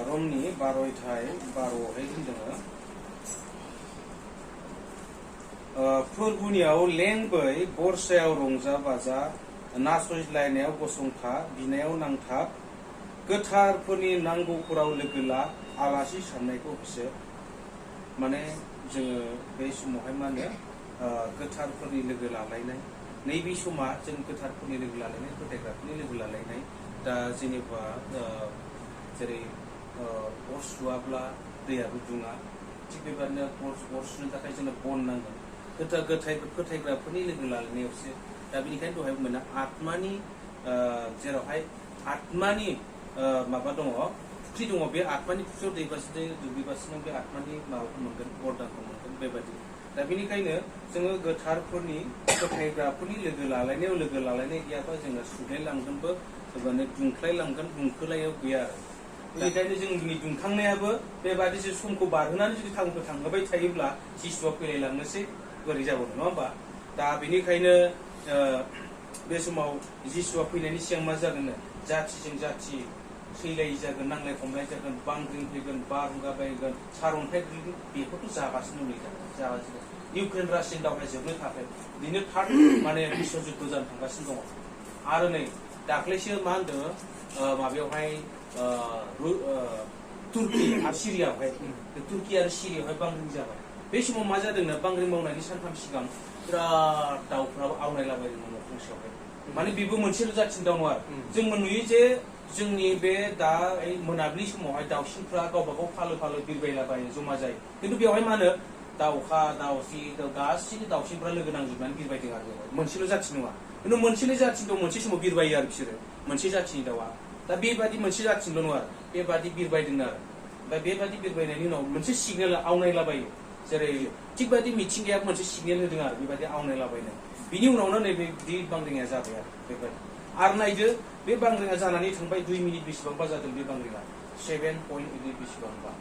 रमनि 12:12 होनदों फोरबुनियाव लेंबै बरसायाव रंजा बाजा नासयज्लायनायाव गसंथा बिनायाव नांथाब गोथारफोरनि नांगौफोराव लोगो ला आलासि साननायखौ होसो माने जोङो बे समावहाय मा होनो गोथारफोरनि लोगो लालायनाय नैबे समा जों गोथारफोरनि लोगो लालायनाय फोथायग्राफोरनि लोगो लालायनाय दा जेनेबा जेरै अर सुवाब्ला दैयाबो दुङा थिग बेबादिनो अर सुनो थाखाय जोंनो बन नांगोन फोथायग्राफोरनि लोगो लालायनायावसो दा बेनिखायनो दहाय मोना आत्मानि जेरावहाय आत्मानि माबा दङ फुख्रि दङ बे आत्मानि फुख्रियाव दैबासो दुगैबासो नों बे आत्मानि माबाखौ मोनगोन बरदानखौ मोनगोन बेबायदि दा बेनिखायनो जोङो गोथारफोरनि फोथायग्राफोरनि लोगो लालायनाय गैयाबा जोङो सुलायलांगोनबो माने दुंख्लायलांगोन दुंखोलायाव गैया आरो बेनिखायनो जोंनि दुंखांनायाबो बेबादि समखौ बारहोनानै जुदि थांहोबाय थायोब्ला जिसुआ फैलायलांनोसै बोरै जाबावनो नङा होमबा दा बेनिखायनो बे समाव जिसुआ फैनायनि सिगां मा जागोन जाथिजों जाथि सैलायि जागोन नांलाय खमलाय जागोन बांग्रिं फैगोन बारहुंखा बायगोन सारअन्थाइ गोग्लैगोन बेफोरथ' जागासिनो जागासिनो इउक्रेन रासिया दावहा जोबनो थाखाय बिदिनो थार्ड माने बिश्व जुद्ध जानो थांगासिनो दङ आरो नै दाख्लैसो मा होनदों माबायावहाय तुर्की आरो सिरियावहाय तुर्की आरो सिरियावहाय बांग्रिं जाबाय बे समाव मा जादोंनो बांग्रिं मावनायनि सानथाम सिगां बिराद दाउफ्राबो आवनायलाबायदोंमोन न'खंसेयावहाय माने बेबो मोनसेल' जाथिनि दाउ नङा जों नुयो जे जोंनि बे दा मोनाबिलि समावहाय दाउसिनफ्रा गावबागाव फालो बिरबायलाबायो जमा जायो खिन्थु बेवहाय मा होनो दाउखा दाउस्रि गासिबो दाउसिनफ्रा लोगो नांजोबनानै बिरबायदों आरो मोनसेल' जाथि नङा खिन्थु मोनसेल' जाथिनि दं मोनसे समाव बिरबायो आरो बिसोरो मोनसे जाथिनि दाउआ दा बेबादि मोनसे जाथिनिल' नङा आरो बेबादि बिरबायदों आरो दा बेबादि बिरबायनायनि उनाव मोनसे सिगनेल आवनायलाबायो जेरै थिग बादि मिथिंगाया मोनसे सिगनेल होदों आरो बेबादि आवनायलाबायनाय बिनि उनावनो नैबे बिदि बांग्रिङा जाबाय आरो बेबादि आरो नायदो बे बांग्रिङा जानानै थांबाय 2 मिनिट बेसेबांबा जादों बे बांग्रिङा 7.8 बेसेबांबा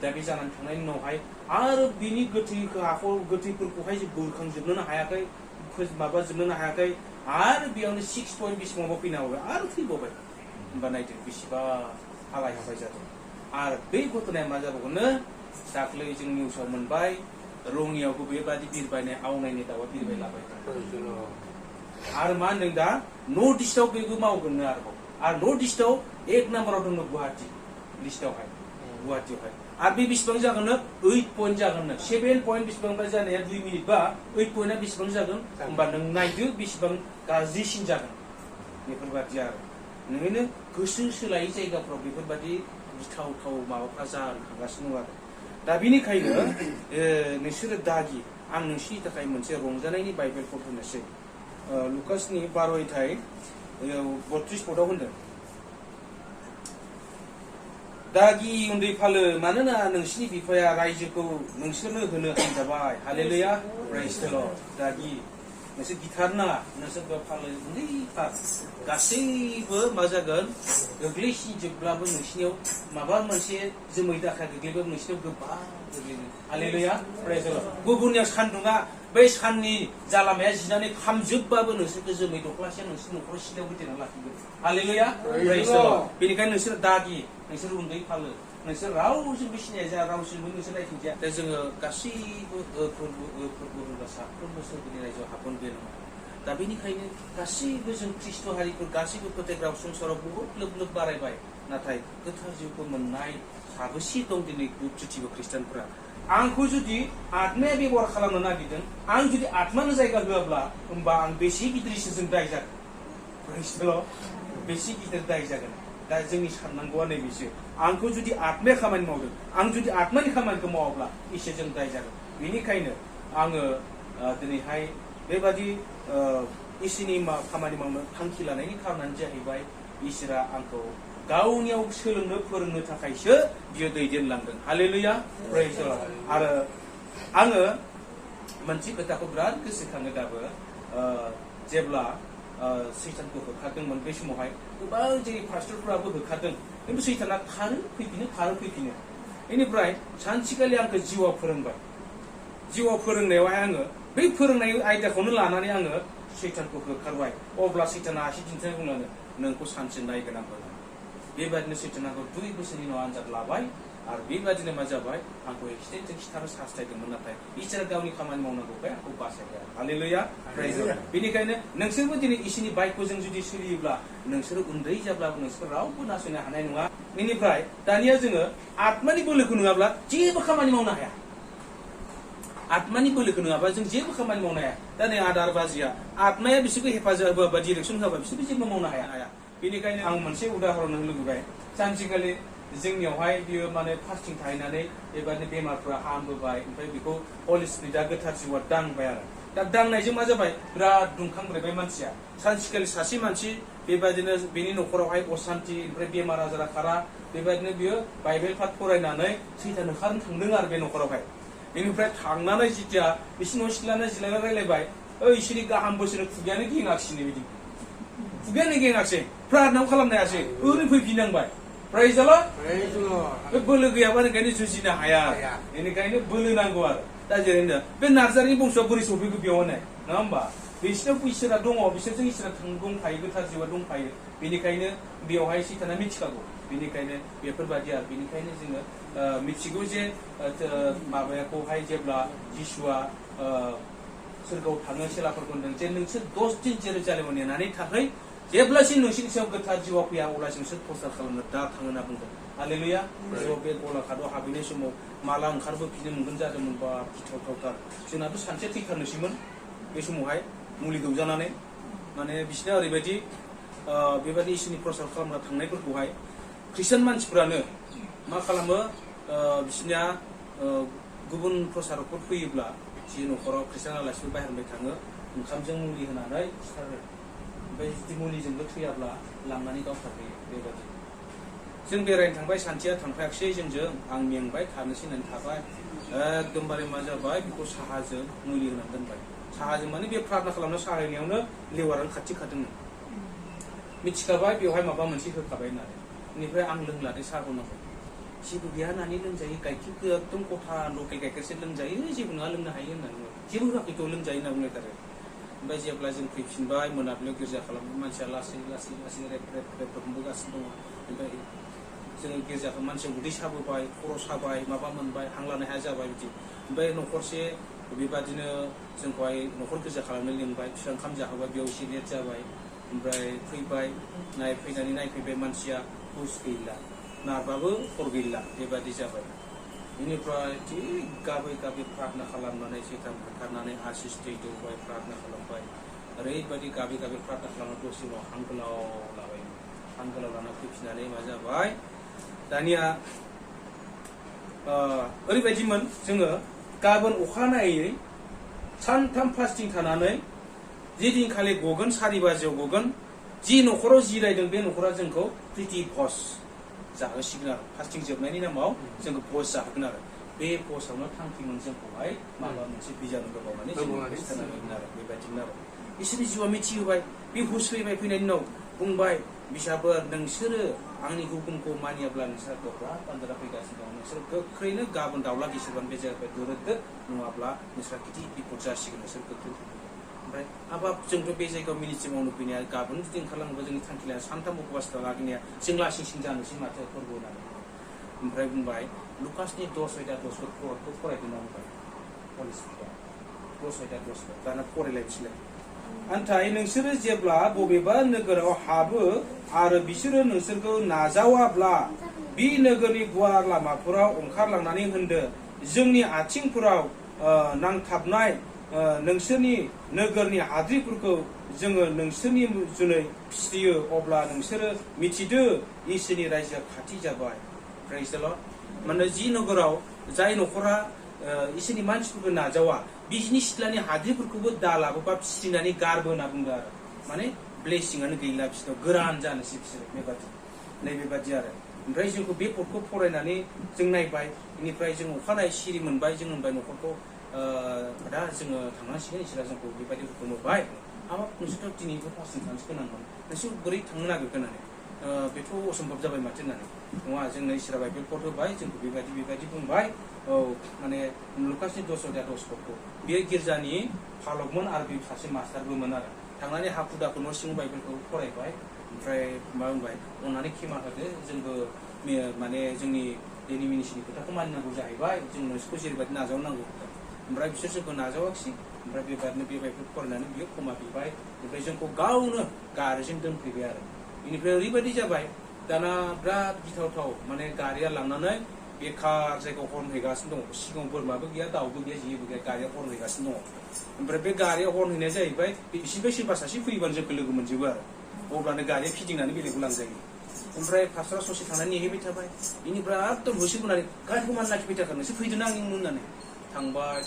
दा बे जानानै थांनायनि उनावहाय आरो बिनि गोथैफोरखौहाय बोखांजोबनोनो हायाखै माबाजोबनोनो हायाखै आरो बेयावनो 6 पइन्ट बेसेबांबा फैना होबाय आरो थैबावबाय होमबा नायदो बेसेबा हालाय हाफाय जादों आरो बे घटनाया मा जाबावगोननो दाख्लै जों निउसाव मोनबाय रङियावबो बेबादि बिरबायनाय आवनायनि दाउआ बिरबायलाबाय आरो मा होनदों दा नर्थ इस्टआव बेबो मावगोननो आरो नर्थ इस्टआव 1 नाम्बाराव दङ गुवाहाटि लिस्टआवहाय गुवाहाटियावहाय आरो बे बेसेबां जागोननो 8 पइन्ट जागोननो 7 पइन्ट बेसेबांबा जानाया 2 मिनिट बा 8 पइन्टआ बेसेबां जागोन होमबा नों नायदो बेसेबां गाज्रिसिन जागोन बेफोरबादि आरो नोङो गोसो सोलायै जायगाफ्राव बेफोरबादि गिथावथाव माबाफ्रा जानो थांगासिनो दं आरो दा बेनिखायनो नोंसोरो दागि आं नोंसिनि थाखाय मोनसे रंजानायनि बाइबेलखौ होनोसै लुकासनि 12:32 पदआव होनदों दागि उन्दै फालो मानोना नोंसिनि बिफाया रायजोखौ नोंसोरनो होनो हांजाबाय हालेलुया प्रेइज द लर्ड दागि नोंसोर गिथार नाङा नोंसोर फालो उन्दैथार गासैबो मा जागोन गोग्लैसिनजोबब्लाबो नोंसिनियाव माबा मोनसे जोमै दाखा गोग्लैबाबो नोंसिनियाव गोबां गोग्लैगोन हालेलुया प्रेइज द लर्ड गुबुननियाव सान्दुङा बै साननि जालामाया जिनानै खामजोबबाबो नोंसोरखौ जोमै दख्लासेया नोंसोर न'खराव सिलायाव होथेनानै लाखिगोन हालेलुया प्रेइज द लर्ड बेनिखायनो नोंसोर दागि नोंसोर उन्दै फालो नोंसोर रावजोंबो सिनाया जाया रावजोंबो नोंसोर नायथिंजाया दा जोङो गासैबो फोरबो होनबा साफ्रोमबो सोरगोनि रायजोआव हाबगोन बे नङा दा बेनिखायनो गासैबो जों ख्रिस्ट' हारिफोर गासैबो फोथायग्रा संसाराव बहुद लोब बारायबाय नाथाय गोथार जिउखौ मोननाय साबेसे दं दिनै जुथिबो ख्रिस्टानफोरा आंखौ जुदि आत्माया बेबहार खालामनो नागिरदों आं जुदि आत्मानो जायगा होआब्ला होमबा आं बेसे गिदिर इसोरजों दाय जागोन बेसे गिदिर दाय जागोन दा जोंनि साननांगौआ नैबेसो आंखौ जुदि आत्माया खामानि मावदों आं जुदि आत्मानि खामानिखौ मावाब्ला इसोरजों दाय जागोन बेनिखायनो आङो दिनैहाय बेबादि इसोरनि खामानि मावनो थांखि लानायनि खारनानो जाहैबाय इसोरा आंखौ गावनियाव सोलोंनो फोरोंनो थाखायसो बियो दैदेनलांदों हालेलुया प्रेइज द लर्ड आरो आङो मोनसे खोथाखौ बिराद गोसोखाङो दाबो जेब्ला सैतानखौ होखारदोंमोन बे समावहाय गोबां जोंनि पास्टरफोराबो होखारदों खिन्थु सैताना खारो फैफिनो बेनिफ्राय सानसेखालि आंखौ जिउआव फोरोंनायावहाय आङो बै फोरोंनाय आयदाखौनो लानानै आङो सैतानखौ होखारबाय अब्ला सैताना आसि दिन्थिनानै बुंलाङो नोंखौ सानसे नायगोन आं बेबादिनो सैथानाखौ 2 बोसोरनि उनाव आनजाद लाबाय आरो बेबादिनो मा जाबाय आंखौ एक्सिडेन्टजों खिथानो हास्थायदोंमोन नाथाय इसोरा गावनि खामानि मावनांगौखाय आंखौ बासायबाय हालेलुया प्रेज द लर्ड बेनिखायनो नोंसोरबो दिनै इसोरनि बाइकखौ जुदि सोलियोब्ला नोंसोर उन्दै जाब्लाबो नोंसोर रावबो नासयनो हानाय नङा बेनिफ्राय दानिया जोङो आत्मानि बोलोखौ नङाब्ला जेबो खामानि मावनो हाया आत्मानि बोलोखौ नङाबा जों जेबो खामानि मावनो हाया दा नै आदार बाजिया आत्माया बिसोरखौ हेफाजाब होआबा डिरेक्सन होआबा बिसोरबो जेबो मावनो हाया बेनिखायनो आं मोनसे उदाहरन होनो लुबैबाय सानसेखालि जोंनियावहाय बियो माने फास्टिं थाहैनानै बेबादिनो बेमारफ्रा हामबोबाय ओमफ्राय बेखौ हलि स्पिरिटआ गोथार जिउआ दांबाय आरो दा दांनायजों मा जाबाय बिराद दुंखांब्रायबाय मानसिया सानसेखालि सासे मानसि बेबादिनो बेनि न'खरावहाय असान्थि ओमफ्राय बेमार आजारा खारा बेबादिनो बियो बाइबेल पाठ फरायनानै सैतान होखारनो थांदों आरो बे न'खरावहाय बेनिफ्राय थांनानै जिथिया बिसिनि न' सिथ्लाना जिरायना रायलायबाय इसोरनि गाहाम बोसोर खुगायानो गेङाखिसै बिदि खुगायानो गेङाखिसै प्रार्थनाबो खालामनो हायासै ओरैनो फैफिननांबाय प्रेज द लर्ड बे बोलो गैयाबा ओंखायनो जुजिनो हाया बेनिखायनो बोलो नांगौ आरो दा जेरै बे नार्जारिनि बंस'आ बोरै सफैखो बेयाव होनाय नङा होमबा बिसोरनाव इसोरा दङ बिसोरजों इसोरा दंखायो गोथार जिउआ दंखायो बेनिखायनो बेवहाय सैताना मिथिखागौ बेनिखायनो बेफोरबादि आरो बेनिखायनो जोङो मिथिगौ जे माबायाखौहाय जेब्ला जिसुआ सोरगोआव थाङो सेलाफोरखौ होनदों जे नोंसोर 10 दिन जेरुजालेमाव नेनानै थाहै जेब्लासिम नोंसोरनि सायाव गोथार जिउआ फैया अब्लासिम नोंसोर प्रसार खालामनो दा थाङो होनना बुंदों हालेलुया बे गलाघाटआव हाबहैनाय समाव माला ओंखारबोफिननो मोनगोन जादोंमोन बा गिथावथावथार जोंनाथ' सानसे थैथारनोसैमोन बे समावहाय मुलि दौजानानै माने बिसोरना ओरैबायदि बेबायदि इसोरनि प्रसार खालामना थांनायफोरखौहाय ख्रिस्टान मानसिफ्रानो मा खालामो बिसोरनिया गुबुन प्रसारकफोर फैयोब्ला जि न'खराव ख्रिस्टान आलासिफोर बाहेरनिफ्राय थाङो ओंखामजों मुलि होनानै सिथारो ओमफ्राय जुदि मुलिजोंबो थैयाब्ला लांनानै गावथारहैयो बेबायदि जों बेरायनो थांबाय सानथिया थांफायाखिसै जोंजों आं मेंबाय थानोसै होननानै थाबाय एकदमबारे मा जाबाय बेखौ साहाजों मुलि होनानै दोनबाय साहाजों माने बे प्रार्थना खालामनो साहायनायावनो लेवारानो खाथि खादोंमोन मिथिखाबाय बेवहाय माबा मोनसे होखाबाय होननानै बेनिफ्राय आं लोंलादे साहाखौ नांगौ जेबो गैया होननानै लोंजायो गाइखेरखौ एकदम गथा लकेल गाइखेरसो लोंजायो जेबो नङा लोंनो हायो होननानै बुङो जेबो होआखैथ' लोंजायो होनना बुंलायथारो ओमफ्राय जेब्ला जों फैफिनबाय मोनाबिलियाव गिर्जा खालामबाय मानसिया लासै लासै लासै रेब हमबोगासिनो दङ ओमफ्राय जोङो गिर्जाखौ मानसिया उदै साबोबाय खर' साबाय माबा मोनबाय हां लानो हाया जाबाय बिदि ओमफ्राय न'खरसे बेबादिनो जोंखौहाय न'खर गिर्जा खालामनो लिंबाय फिसा ओंखाम जाहोबाय बेयाव एसे लेट जाबाय ओमफ्राय फैबाय फैनानै नायफैबाय मानसिया हुस गैला नारबाबो हर गैला बेबादि जाबाय बेनिफ्राय थिग गाबै गाबै प्रार्थना खालामनानै सैतान होखारनानै आशिस दै दौबाय प्रार्थना खालामबाय ओरैबायदि गाबै गाबै प्रार्थना खालामनानै दसे उनाव हां गोलाव लाबाय हां गोलाव लाना फैफिननानै मा जाबाय दानिया ओरैबायदिमोन जोङो गाबोन अखानायै सानथाम फास्टिं थानानै जे दिनखालि गगोन 4 बाजियाव गगोन जि न'खराव जिरायदों बे न'खरा जोंखौ प्रिति भज जाहोसिगोन आरो फास्टिं जोबनायनि नामाव जोंखौ भज जाहोगोन आरो बे भजआवनो थांखिमोन जोंखौहाय माबा मोनसे बिजानु होबावनानै जों खृष्टान आरो बेबायदिनो आरो बिसोरनि जिउआ मिथिहोबाय बे हुस फैनायनि उनाव बुंबाय बिसाफोर नोंसोरो आंनि हुकुमखौ मानियाब्ला नोंसोर गोब्राब बान्दोरा फैगासिनो दं नोंसोर गोख्रैनो गाबोन दाउला गिसिरबानो बे जायगानिफ्राय दोरोदो नङाब्ला नोंसोरा गिदिर बिपद जासिगोन नोंसोर गोख्रै ओमफ्राय हाबाब जोंथ' बे जायगायाव मिनिटि मावनो फैनाया गाबोन जुदि ओंखारलाङोबा जोंनि थांखि लाया सानथाम उपबासता लागिनाया जों लासिंसिं जानोसै माथो फोरबो होननानै ओमफ्राय बुंबाय लुकासनि 10:10 फरायदों ना बुंबाय पलिसफोरा 10:10 दाना फरायलायफिनलाय नाथाय नोंसोरो जेब्ला बबेबा नोगोराव हाबो आरो बिसोरो नोंसोरखौ नाजावाब्ला बे नोगोरनि गुवार लामाफोराव ओंखारलांनानै होनदो जोंनि आथिंफोराव नांथाबनाय नोंसोरनि नोगोरनि हाद्रिफोरखौ जोङो नोंसोरनि जुनै फिसियो अब्ला नोंसोरो मिथिदो इसोरनि रायजोआ खाथि जाबाय प्रेज द लर्ड माने जि नोगोराव जाय न'खरा इसोरनि मानसिफोरखौ नाजावा बिसिनि सिथ्लानि हाद्रिफोरखौबो दा लाबोबा फिसिनानै गारबो होनना बुंदों आरो माने ब्लेसिंआनो गैला बिसोरनाव गोरान जानोसै बिसोरो बेबादि नैबेबादि आरो ओमफ्राय जोंखौ बे पदखौ फरायनानै जों नायबाय बेनिफ्राय जों अखानायै सिरि मोनबाय जों होनबाय न'खरखौ दा जोङो थांनांसिगोन इसोरा जोंखौ बेबायदि हुकुम होबाय हाबाब नोंसोरथ' दिनैबो फास्टिं थांनो गोनांमोन नोंसोर बोरै थांनो नागिरगोन होननानै बेथ' असम्भब जाबाय माथो होननानै नङा जोंनो इसोरा बाइबेल पद होबाय जोंखौ बेबायदि बुंबाय औ माने लुकासनि 10:10 बेयो गिर्जानि फालकमोन आरो बे सासे मास्टारबोमोन आरो थांनानै हाखु दाखु न' सिङाव बाइबेलखौ फरायबाय ओमफ्राय मा बुंबाय अननानै खेमा होदो जोंबो माने जोंनि एनिमिनिसनि खोथाखौ मानिनांगौ जाहैबाय जों नोंसोरखौ जेरैबायदि नाजावनांगौ ओमफ्राय बिसोर जोंखौ नाजावाखिसै ओमफ्राय बेबायदिनो बेबायदिखौ फरायनानै बियो क्षमा बिबाय ओमफ्राय जोंखौ गावनो गारिजों दोनफैबाय आरो बेनिफ्राय ओरैबायदि जाबाय दाना बिराद गिथावथाव माने गारिया लांनानै बेखार जायगायाव हर्न हैगासिनो दङ सिगाङाव बोरमाबो गैया दाउबो गैया जेबो गैया गारिया हर्न हैगासिनो दङ ओमफ्राय बे गारिया हर्न हैनाया जाहैबाय बिसिनिफ्राय सोरबा सासे फैयोबानो जोंखौ लोगो मोनजोबो आरो अब्लानो गारिया फिदिंनानै बेलेगाव लांजायो ओमफ्राय फास्टरा ससे थांनानै नेहैबाय थाबाय बेनिफ्राय एकदम होसोबोनानै गारिखौ मानो लाखिबाय थाखो नोंसोर फैदोंना आं होननानै थांबाय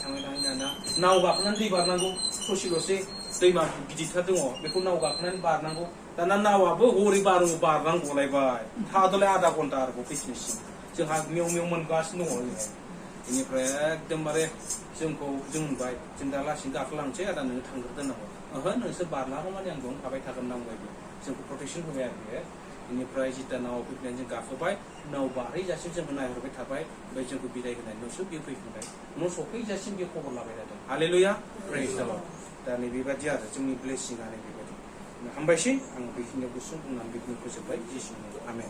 दाना नाव गाखोनानै दै बारनांगौ ससेल'सै दैमा गिदिरथार दङ बेखौ नाव गाखोनानै बारनांगौ दाना नावाबो हरै बारनांगौलायबाय थादोलाय आधा घन्टा आरोबाव फैफिनसिम जोंहा मेव मेव मोनगासिनो दङ बेनिफ्राय एकदमबारे जोंखौ जों होनबाय जों दा लासैनो गाखोलांसै आदा नोङो थांग्रोदो होननांगौ ओहो नोंसोर बारलाङो माने आं बेयावनो थाबाय थागोन नांबायबो जोंखौ प्रटेकसन होबाय आरो बेयो बेनिफ्राय जिता नाव फैफिननानै जों गाखोबाय नाव बारहैजासिम जोंखौ नायहरबाय थाबाय ओमफ्राय जोंखौ बिदाय होनाय न'सो बियो फैफिनबाय न' सफैजासिम बियो खबर लाबाय थादों हालेलुया प्रेज द लर्ड दा नैबेबायदि आरो जोंनि ब्लेसिंआ नैबेबायदि हामबायसै आं बेखिनियाव गुसुं बुंनानै बेखिनि फोजोबबाय जिसुनि आमेन